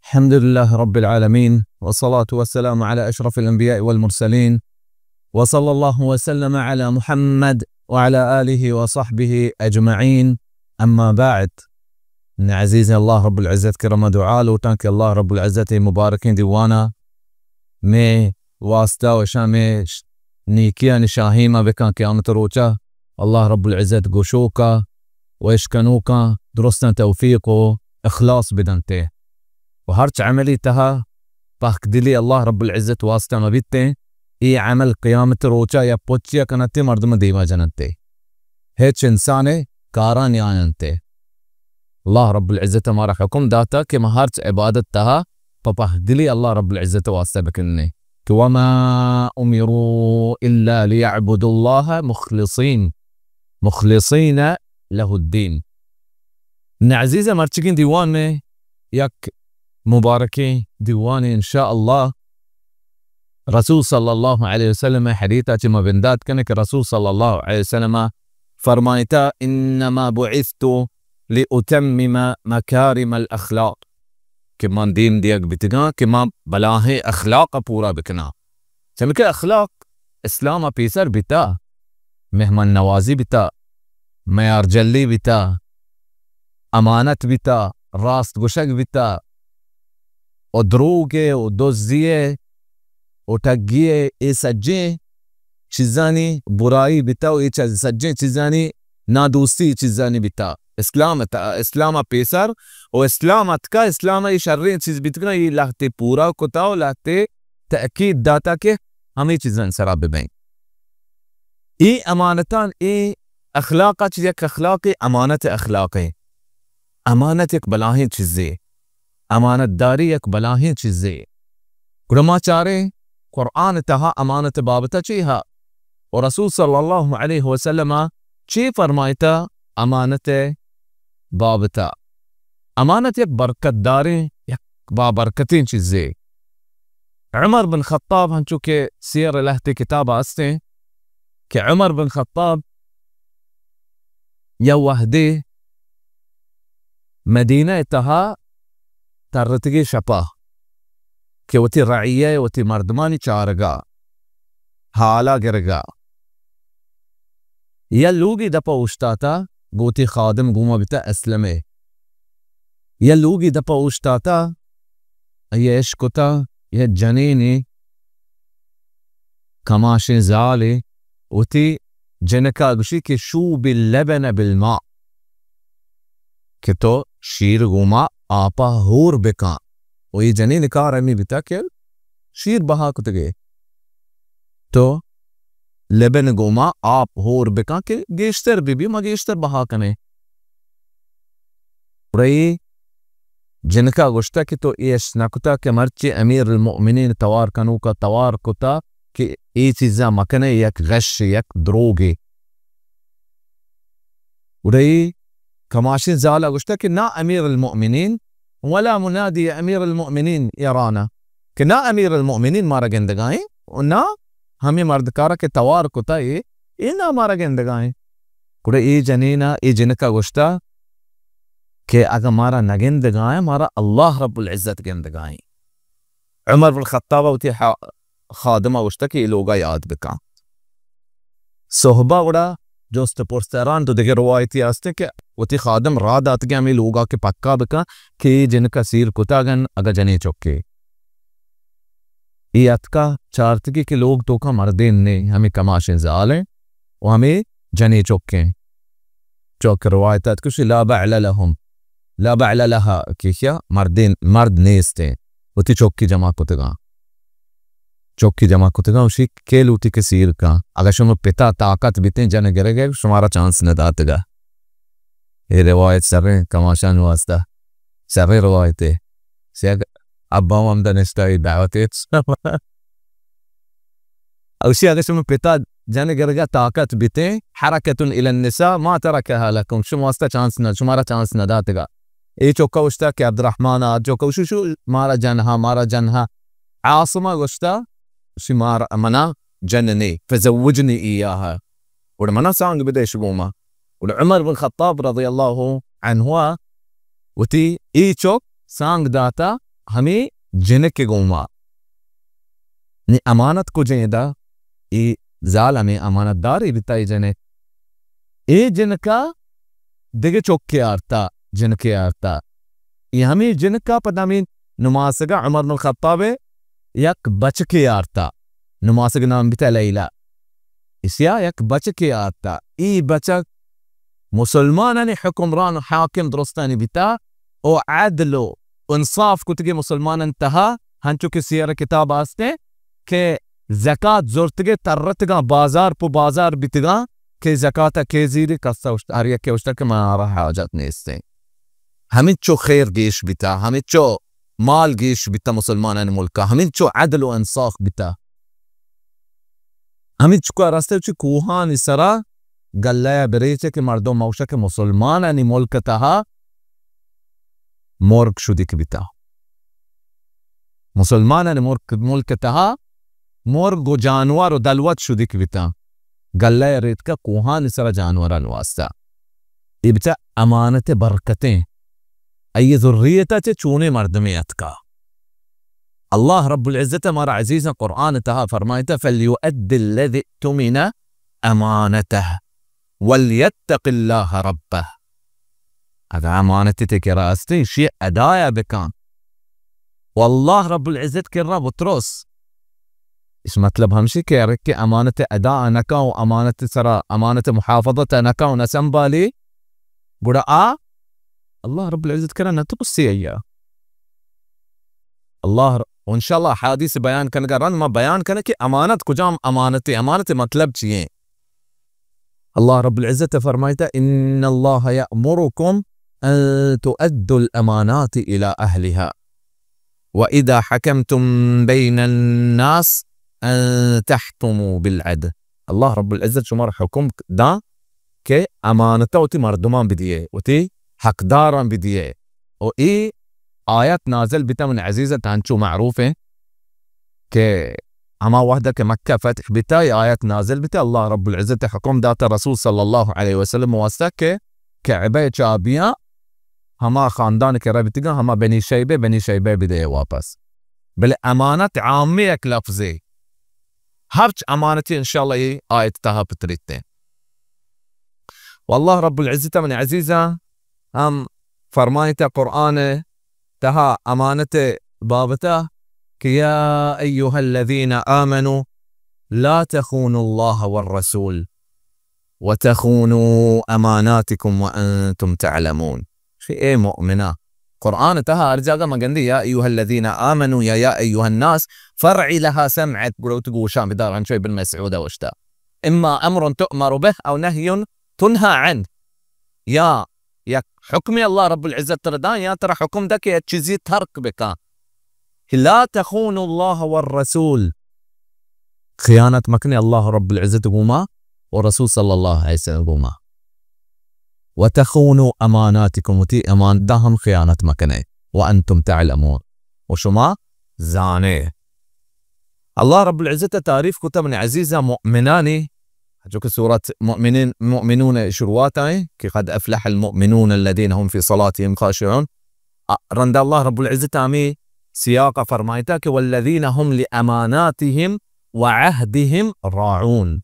الحمد لله رب العالمين، والصلاة والسلام على أشرف الأنبياء والمرسلين، وصلى الله وسلم على محمد وعلى آله وصحبه أجمعين، أما بعد. من عزيز الله رب العزة کرم دعا لوٹاں کہ اللہ رب العزة مبارکیں دیوانا میں واسطہ و شامے نیکیانی شاہیما بکاں قیامت روچا اللہ رب العزة گوشوکا و اشکنوکاں درستاں توفیق و اخلاص بدنتے۔ و ہرچ عملی تہا پہک دلی اللہ رب العزة واسطہ مبیتیں، اے عمل قیامت روچا یا پچیا کننتے مردم دیما جننتے۔ ہچ انسانے کارا نیاینتے۔ اللہ رب العزة مارا حکم داتا کہ ما ہرچ عبادت تہا پہ پہک دلی اللہ رب العزة واسطہ بکننے۔ کہ وما أمروا إلا ليعبدوا الله مخلصين، مخلصين له الدين۔ نہ عزیز مرچگیں دیوان میں یک مبارکیں دیوان انشاءاللہ رسول صلی اللہ علیہ وسلم حدیث چہ ما بندات کنے کہ رسول صلی اللہ علیہ وسلم فرمائتا، انما بعثت لأتمم مكارم الأخلاق، کہ من دیم دیگ بیتگاں کہ من بلاہیں اخلاق پورا بکناں۔ چمکہ اخلاق اسلام پیسر بیتا، مہمان نوازی بیتا، میار جلی بیتا، امانت بیتا، راست گوشگ بیتا، و دروگ ء و دزی ء و ٹگی ء، اے سجیں چیزانی برائی بیتا و اے چ-، سجیں چیزانی نادوستی چیزانی بیتا۔ اسلام ات-، اسلام ء پیسر و اسلام اتکا، اسلام ء اے شریں چیز بیتگاں، اے لہتے پورا کتا و لہتے تأکید داتا کہ ہمے چیزانی سرا ببیں۔ اے امانتان، اے اخلاق ء چہ یک اخلاقے امانت اخلاق ء۔ امانت یک بلاہیں چیزے۔ امانت داری یک بلاہیں چیزے۔ گڑا ما چاریں قرآن تہا امانت بابت چی ہا؟ و رسول صلی اللہ علیہ وسلم چی فرمائتا امانت بابتا؟ امانت یک برکت داریں، یک بابرکتیں چیزے۔ عمر بن خطاب ہنچو کہ سیر لہتے کتاب استیں کہ عمر بن خطاب یا وہدے مدینہ تہا ترتگی شپا کہ وتی رعیہ، وتی مردمانی چارگا، حالا گرگا، یا لوگی دپا اوشتاتا، گوتی خادم گوما بیتا اسلمے، یا لوگی دپا اوشتاتا، آئی اشکتا، یا جنینے کماشیں زالے وتی جنکا گوشی کہ شوب اللبن بالماء، کہ تو شیر گوما آپا ہور بکن۔ و اے جنین کار ہمی بیتا کہ شیر بہا کتگے، تو لبن گوما آپ ہور بکن کہ گیشتر بی بی، ما گیشتر بہا کنیں۔ گڑا اے جنکا گوشتا کہ تو اے اش نہ کتا کہ مرچی امیر المؤمنین توار کنوکا توار کتا کہ اے چیزا مکنے، یک غش، یک دروگے۔ گڑا اے کماشیں زالا گوشتا کہ نا امیر المؤمنین ولا منادی امیر المؤمنین یرانا، کہ نا امیر المؤمنین مارا گندگائیں و نا ہمیں مردکارا کہ توار کتا اے، اے نا مارا گندگائیں۔ گڑا اے جنینا، اے جنکا گوشتا کہ اگاں مارا نہ گندگائیں، مارا اللہ رب العزت گندگائیں۔ عمر بن خطاب وتی ہا-، خادما گوشتا کہ اے لوگا یاد بکن۔ صحبا گڑا جست پرس تران تو دگہ روایتی ہستیں کہ وتی خادم راہ داتگیں ہمیں لوگا کہ پکا بکن کہ اے جنکا سیر کتاگن اگا جنیں چکے۔ اے اتکا چارتگی کہ لوگ توکا مردین نے، ہمیں کماشیں زالیں و ہمیں جنیں چکیں۔ چوکہ روایت ات کہ لا بعل لهم، لا بعل لها، کہ کیا مردین، مرد نیستیں۔ وتی چکی جمع کتگاں۔ چکی جمع کتگاں، وشی کے لوٹی کہ سیر کن۔ اگہ شما پتا طاقت بیتیں جن گرگے، شمارا چانس نہ داتگا۔ اے روایت شریں کماشان واسطہ۔ شریں روایتے۔ سیاگ ابا ہم ہمدا نشتہ ای دعوت ایت۔ اوشی اگہ شما پتا جن گرگا طاقت بیتیں، حرکة الی النساء ما ترکها لکم، شما واسطہ چانس نہ، شمارا چانس نہ داتگا۔ اے چوکا گوشتا کہ عبدالرحمن آ چوکا گوشی شو مارا جنہا، مارا جنہا۔ عاصمہ گوشتا شی مارا منا جن نے، فزوجنی ایاہا۔ گڑا منا سانگ بدے شگوما۔ گڑا عمر بن خطاب رضی اللہ عنہ وتی اے چوک سانگ داتا ہمے جنک ء گوما۔ نی امانت کجیں ادا؟ اے زال ہمے امانت دارے بیتا اے جنک۔ اے جنکا دگہ چکے آرتا، جنکے آرتا۔ اے ہمے جنکا پدا ہمے نماسگا عمر بن الخطاب ء یک بچکے آرتا۔ نماسگ نام بیتا لیلا۔ اشیا یک بچکے آرتا۔ اے بچک مسلمانانی حکمران و حاکم درستانی بیتا و عدل و انصاف کتگے مسلمانانی تہا، ہنچو کہ سیرہ کتاب آستے کہ زکات زرتگے ترتگاں، بازار پہ بازار بیتگاں کہ زکات ء کے زیری کسا اشت-، ہر یکے اشتگ کہ من آرا حاجت نیستیں۔ ہمینچو خیر گیش بیتا، ہمینچو مال گیش بیتا مسلمانانی ملکا، ہمینچو عدل و انصاف بیتا۔ ہمینچکا راستے چہ کوہانی سرا گلہ ء بریچے کہ مردم موشک مسلمانانی ملک تہا مرگ شدیک بیتا۔ مسلمانانی ملک، ملک تہا مرگ و جانور و دلوت شدیک بیتا۔ گلہ ء ریتکا کوہانی سرا جانورانی واسطہ۔ اے بچا امانت برکتیں۔ اے ذریت ء چہ چونیں مردمے اتکا۔ اللہ رب العزت ء مارا عزیزاں قرآن تہا فرمائتا، فلیؤد الذی اؤتمن امانته ولیتق اللہ ربه۔ اگاں امانتے تئی کرا استیں، ایشی ء ادایا بکن۔ و اللہ رب العزت کرا بترس۔ اس مطلب ہمشی کہ ہر کہ امانت ادا نکا و امانت سرا، امانت محافظت نکا و نہ سنبھالی، گڑا آ اللہ رب العزت کرا نہ ترسی ایا۔ اللہ ر-، و انشاءاللہ حدیث بیان کنگا رند ما بیان کنیں کہ امانت کجام امانت، امانت مطلب چی ایں؟ اللہ رب العزت فرمائتا، ان اللہ یأمرکم ان تؤدوا الامانات الی اہلها و اذا حکمتم بین الناس ان تحکموا بالعدل۔ اللہ رب العزت شمار حکم داں کہ امانتا وتی مردمان بدیے، وتی حقداران بدیے۔ و اے آیت نازل بیتا من عزیزت ہنچو معروف ہیں کہ ہما وحدہ کہ مکہ فتح بیتا، اے آیت نازل بیتا، اللہ رب العزت حکم داتا رسول صلی اللہ علیہ وسلم واسطہ کہ کعبہ چابیاں ہما خاندان کہ ربتگاں، ہما بنی شیبہ، بنی شیبہ بدے واپس۔ بلے امانت عام یک لفظے، ہرچ امانتی انشاءاللہ اے آیت تہا پتریتے۔ و اللہ رب العزت من عزیزاں ہم فرمائتا قرآن تہا امانت بابتا کہ یا ایها الذین آمنوا لا تخونوا الله والرسول وتخونوا اماناتکم وانتم تعلمون۔ شی اے مؤمنا، قرآن تہا ہر جاگہ مگندی یا ایها الذین آمنوا یا یا ایها الناس، فرعی لها سمعت، گڑا وتی گوشاں بدار، انچو ابن مسعود اوشتا۔ اما امر تؤمر به او نهی تنهى عنه۔ یا یک حکم اللہ رب العزت ترا داں، یا ترا حکم دا کہ یک چیزی ترک بکا۔ کہ لا تخونوا الله والرسول، خیانت مکنے اللہ رب العزت گوما و رسول صلی اللہ علیہ وسلم گوما۔ وتخونوا اماناتکم، وتی امانت دا ہم خیانت مکنے۔ وانتم تعلمون، و شما زانے۔ اللہ رب العزت تعریف کتا من عزیزاں مؤمنانی، جو کہ سورت مؤمنین، مؤمنون شروعات آئیں کہ قد افلح المؤمنون الذين هم في صلاتهم خاشعون۔ آ، رند اللہ رب العزت ہمے سیاق ء فرمائتا کہ والذین هم لاماناتهم وعهدهم راعون،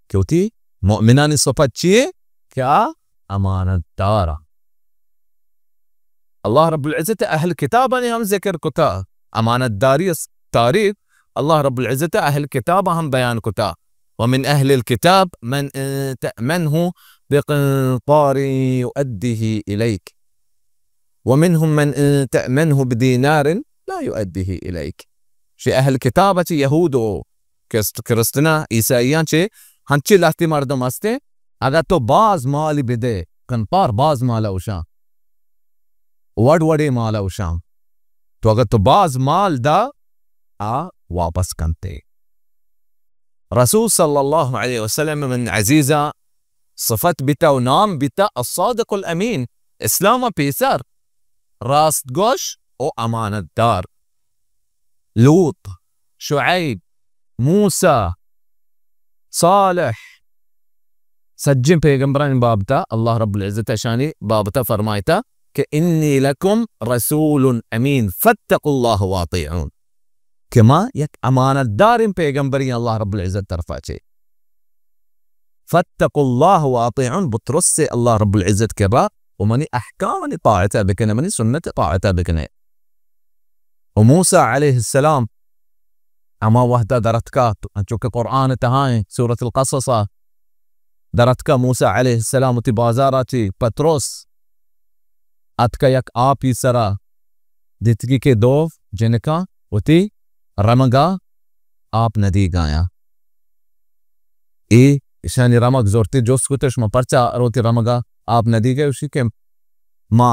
کہ وتی مؤمنانی صفت چیے؟ کہ آ امانت دار۔ اللہ رب العزت اہل کتابانی ہم ذکر کتا، امانت داری اس تعریف اللہ رب العزت اہل کتاب ہم بیان کتا۔ ومن اہل الكتاب من ان تأمنه بقنطار يؤده إليك ومنهم من إن تأمنه بدينار لا يؤده إليك۔ شی اہل کتاب چہ یہود و کرسٹ-، کرسچنا، عیسائیاں چہ ہنچی لہتی مردم ہستے، اگر تو باز مالی بدے، قنطار باز مالا اوشاں، وڑ وڑے مالا اوشاں، تو اگر تو باز مال دا، آ واپس کنتے۔ رسول صلی اللہ علیہ وسلم من عزیزا صفت بیتا و نام بیتا الصادق الامین، اسلام پیسر، راست گوش و امانت دار۔ لوط، شعیب، موسی، صالح، سجیں پیغمبرانی بابتا اللہ رب العزت اشانی بابتا فرمائتا کہ انی لکم رسول امین فاتقوا اللہ واطیعون، کہ ما یک امانت داریں پیغمبری اللہ رب العزت طرفا چے، فاتقوا اللہ واطیعون، بترسے اللہ رب العزت کرا و منی احکامانی طاعتا بکنے، منی سنت طاعتا بکنے۔ و موسی علیہ السلام ہما وہدا درتکا، انچو کہ قرآن تہا ایں، سورۃ القصص ء، درتکا موسی علیہ السلام وتی بازارا چی پتروس اتکا یک آپی سرا، دیتگی کہ دو جنکاں وتی رمگا آپ ندیگایاں۔ اے اشانی رمگ زرتی جست کتش، شما پرچا روتی رمگا آپ ندیگئے؟ اشی کہ ما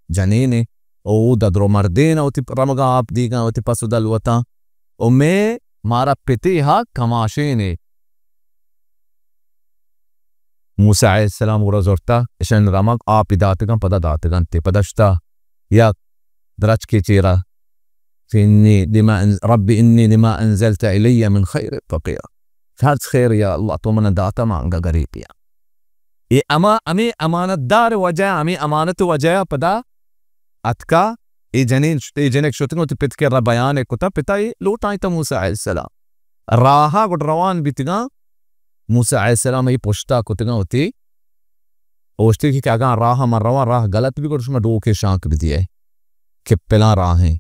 جنینے، او ددرو مردین وتی رمگا آپ دیگاں، وتی پس و دلوتاں، و مے مارا پتی ہا کماشینے۔ موسی علیہ السلام گڑا زرتا، اشان رمگ آپی داتگاں، پدا داتگاں تے پدا شتا یک درچکے چیرا، کہ انی لما انز-، رب انی لما انزلت الی من خیر فقیر۔ ہرچ خیر یا اللہ تو من داتا، ما انگا غریبی آں۔ اے اما-، ہمے امانت دار وجہ، ہمے امانت وجہ پدا اتکا، اے جنین شت-، اے جنک شتگاں وتی پت کرا بیان کتا، پتا اے لوٹائینتا موسی علیہ السلام۔ راہا گڑ روان بیتگاں، موسی علیہ السلام ای پشتا کتگاں وتی، اوشتی کہ اگاں راہ من رواں، راہ غلط بی، گڑا شما ڈوکے شانک بدیئے کہ پلان راہیں۔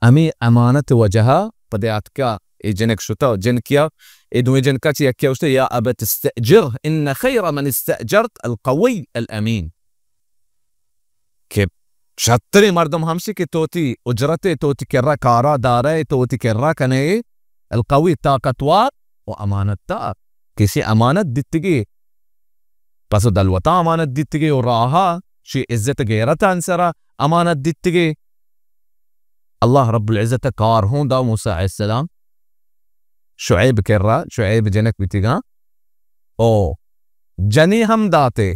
ہمے امانت وجہا پدے آتکا اے جنک شتا، جنکیا، اے دوئیں جنکا چی یکیا گوشتا، یا ابت استأجره ان خیر من استأجرت القوی الامین۔ کہ شتریں مردم ہمشی کہ تو وتی اجرت ء، تو وتی کرا کارا دارئے، تو وتی کرا کنئے، القوی، طاقتور و امانت دار۔ کسی امانت دیتگی، پس و دلوتا امانت دیتگی و راہا شی عزت غیرت انسرا امانت دیتگی۔ اللہ رب العزت کار ہوں دا موسی علیہ السلام شعیب کرا، شعیب جنک بیتگاں۔ او جنی ہم داتے۔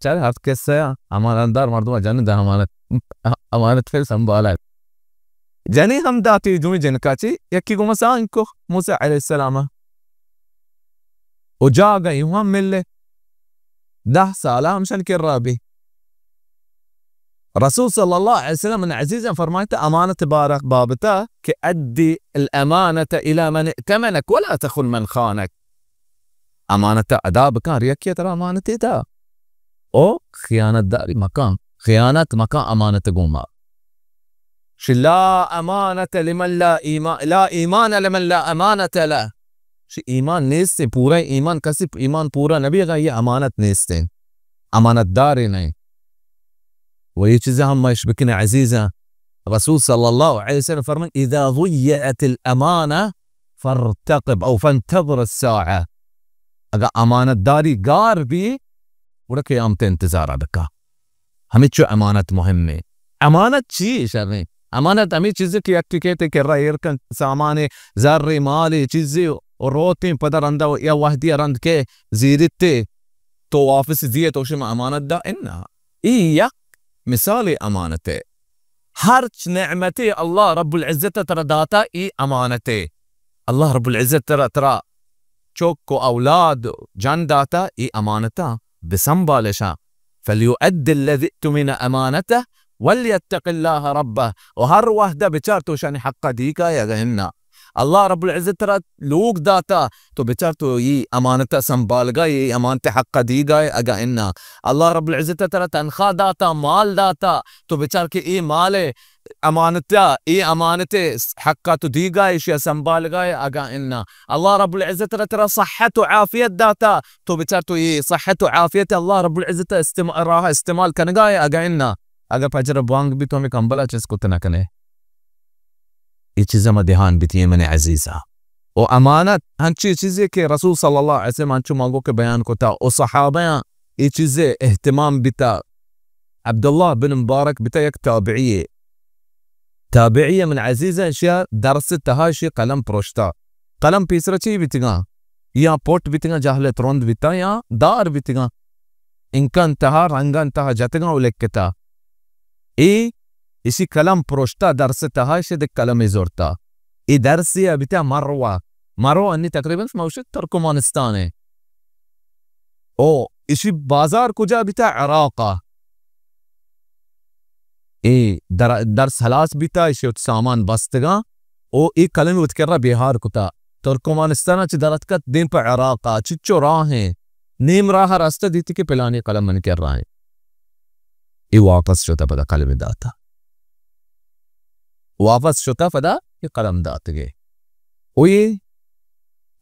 چل، ہر قصہ ء امانت دار مردم ء جن دہ امانت، امانت پھر سنبھالا۔ جنی ہم داتے دوئیں جنکا چی یکی گوما سان کو موسی علیہ السلام ء۔ او جاگہ یوں ہم ملے۔ دہ سال ہمشن کرا بی۔ رسول صلی اللہ علیہ وسلم من عزیزاں فرمائتا امانت بارہ بابتا کہ ادی الامانت الی من ائتمنک ولا تخن من خانک۔ امانت ادا بکن، ہر یکے ترا امانتے دا۔ او خیانت داری مکن، خیانت مکن امانت گوما۔ شی لا امانت لمن لا ایمان، لا ایمان لمن لا امانت لہ۔ شی ایمان نیستیں، پورا ایمان، کسی ایمان پورا نبی اگاں یہ امانت نیستیں، امانت دارے نہیں۔ و یہ چیزیں ہم ما اش بکنے عزیزاں۔ رسول صلی اللہ علیہ وسلم فرمائے، اذا ضیعت الامانہ فارتقب او فانتظر الساعہ۔ اگاں امانت داری گار بی، گڑا قیامت انتظارہ بکا۔ ہمچو امانت مہمیں۔ امانت چی شریں؟ امانت ہمیں چیزیں کہ یکے کئیت کرا ایر کن، سامانے، زرے، مالے، چیزے، و روتیں پدا رندا یا وہدی رند کہ زیرتے، تو واپس دیئے تو شما امانت دا؟ انا۔ ای یک مثال امانت ہے۔ ہرچ نعمتے اللہ رب العزت ترا داتا، ای امانت ہے۔ اللہ رب العزت ترا، ترا چک و اولاد جن داتا، ای امانتا بسنبالشاں۔ فلیؤد الذی اؤتمن امانته ولیتق اللہ ربہ۔ و ہر وہدا بچار تو شانی حقا دیگا یا اگا انا۔ اللہ رب العزت ترا لوگ داتا، تو بچار تو ای امانتا سنبالگا، ای امانت حقا دیگا یا اگا انا۔ اللہ رب العزت ترا تنخواہ داتا، مال داتا، تو بچار کہ ای مال امانتا، ای امانت حقا تو دیگا، ایشیا سنبالگا اگا انا۔ اللہ رب العزت را ترا صحت و عافیت داتا، تو بچار تو ای صحت و عافیت اللہ رب العزت استعم-، راہ استعمال کنگا اگا انا۔ اگا پجر بانگ بی تو ہمیں کمبلا چست کت نہ کنے۔ ای چیزا ما دھیان بیتی من عزیزا۔ و امانت ہنچی چیزے کہ رسول صلی اللہ علیہ وسلم انچو مانگو کہ بیان کتا و صحابیاں ای چیزے اہتمام بیتا۔ عبداللہ بن مبارک بیتا یک تابعی۔ تابعی من عزیزاں، اشیا درس تہا اشی قلم پروشتا۔ قلم پیسرا چی بیتگاں؟ یا پٹ بیتگاں، جہل ترند بیتا یا دار بیتگاں۔ انکان تہا، رنگان تہا جتگاں و لکھتا۔ اے اشی قلم پروشتا، درس تہا اشی دگہ قلمے زرتا۔ اے درسے ء بیتا مرو ء۔ مرو انی تقریباً شما گوشت ترکمانستان ء۔ او اشی بازار کجا بیتا؟ عراق ء۔ اے در-، درس ہلاس بیتا، ایشی وتی سامان بستگاں او اے قلم وت کرا بیہار کتا۔ ترکمانستان چہ دراتکت دیم پہ عراق ء، چچو راہ ہیں، نیم راہ رستہ دیتی کہ پلانی قلم من کرا ہیں۔ اے واپس شتا پدا قلم داتا۔ واپس شتا پدا اے قلم داتگے۔ او اے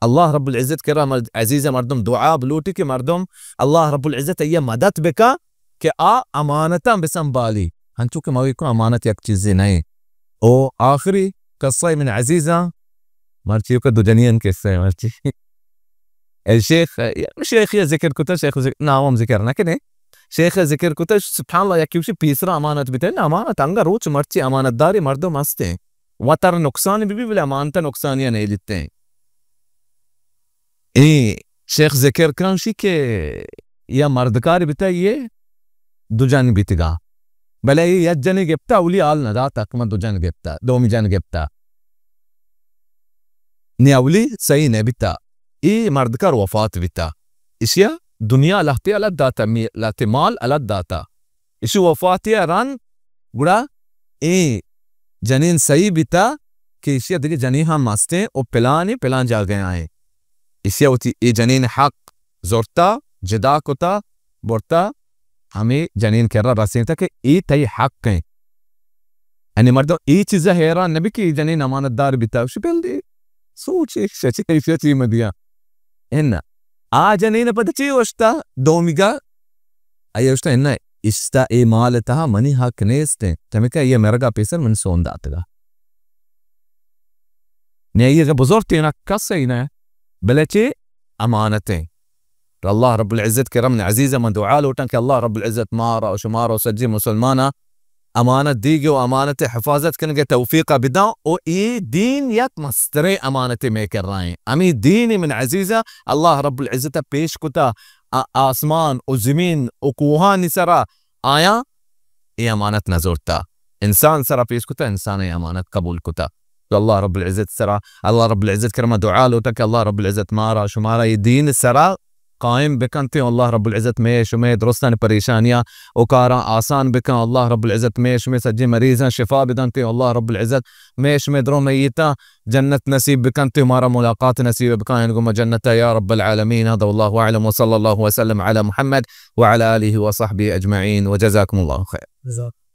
اللہ رب العزت کرا مر-، عزیز مردم دعا بلوٹی کہ مردم اللہ رب العزت اے مدد بکا کہ آ امانتاں بسنبالی۔ ہنچو کہ ما کو امانت یک چیزے نہ۔ او آخری قصہ من عزیزاں، مرچی کہ دو جنین قصہ مرچی۔ اے شیخ، شیخ یا ذکر کتا، شیخ ذکر، نام ہم ذکر نہ کنے۔ شیخ ذکر کتا، سبحان اللہ، یکی وشی پیسرا امانت بیتے، نہ امانت انگا روچ مرچی امانت داری مردم ہستے۔ وتر نقصان بی بی بلے امانت نقصانی نہیں لیتے۔ اے شیخ ذکر کن شی کہ یا مردکار بیتا یہ دو جن بیتگا۔ بلے اے یک جنے گپتا، اولی حال نہ داتا کہ من دو جن گپتا، دومی جن گپتا۔ نی اولی صحیح نہ بیتا۔ اے مردکار وفات بیتا۔ اشیا دنیا لہتے الگ داتا، می-، لہتے مال الگ داتا۔ اشی وفاتی رند گڑا اے جنین صحیح بیتا کہ اشیا دگہ جنین ہم ہستیں او پلانی پلان جاگہ آئیں۔ اشیا وتی اے جنین حق زرتا، جدا کتا، برتا، ہمے جنین کرا رسینتا کہ اے تئی حق ہیں۔ یعنی مردم اے چیزا حیران نبی کہ اے جنین امانت دار بیتا، گوشی بل دے، سوچ اے شچی کیفیت ہی مدیا۔ ان آ جنین پد چی گوشتا؟ دومیگا آئی گوشتا، ان اشتا اے مال تہا منی حق نیست ہیں، چمیکا اے مرگا پیسر من سون داتگا۔ نی آئی بزرگ تینا کس ہی نہ، بلے چے امانت ہیں۔ تو اللہ رب العزت کرا من عزیز من دعا لوٹاں کہ اللہ رب العزت مارا و شمارا و سجی مسلمانا امانت دیگے و امانت حفاظت کنگے توفیق بداں و اے دین یک مستریں امانت میں کر رہا ہیں۔ ہمیں دین من عزیزا اللہ رب العزت پیش کتا آ-، آسمان و زمین و کوہانی سرا آیاں اے امانت نہ زرتا۔ انسان سرا پیش کتا، انسان اے امانت قبول کتا۔ تو اللہ رب العزت سرا، اللہ رب العزت کرا ما دعا لوٹا کہ اللہ رب العزت مارا شمارا اے دین سرا قائم بکنتے۔ اللہ رب العزت میں شمے درستان پریشانیاں و کاراں آسان بکن۔ اللہ رب العزت میں شمے سجے مریضاں شفا بدنتے۔ اللہ رب العزت میں شمے درو میتاں جنت نصیب بکنتے، مارا ملاقات نصیب بکن گو ما جنتا یا رب العالمین۔ هذا والله أعلم وصلى الله وسلم على محمد وعلى آله وصحبه أجمعين وجزاكم الله خير۔ جزاک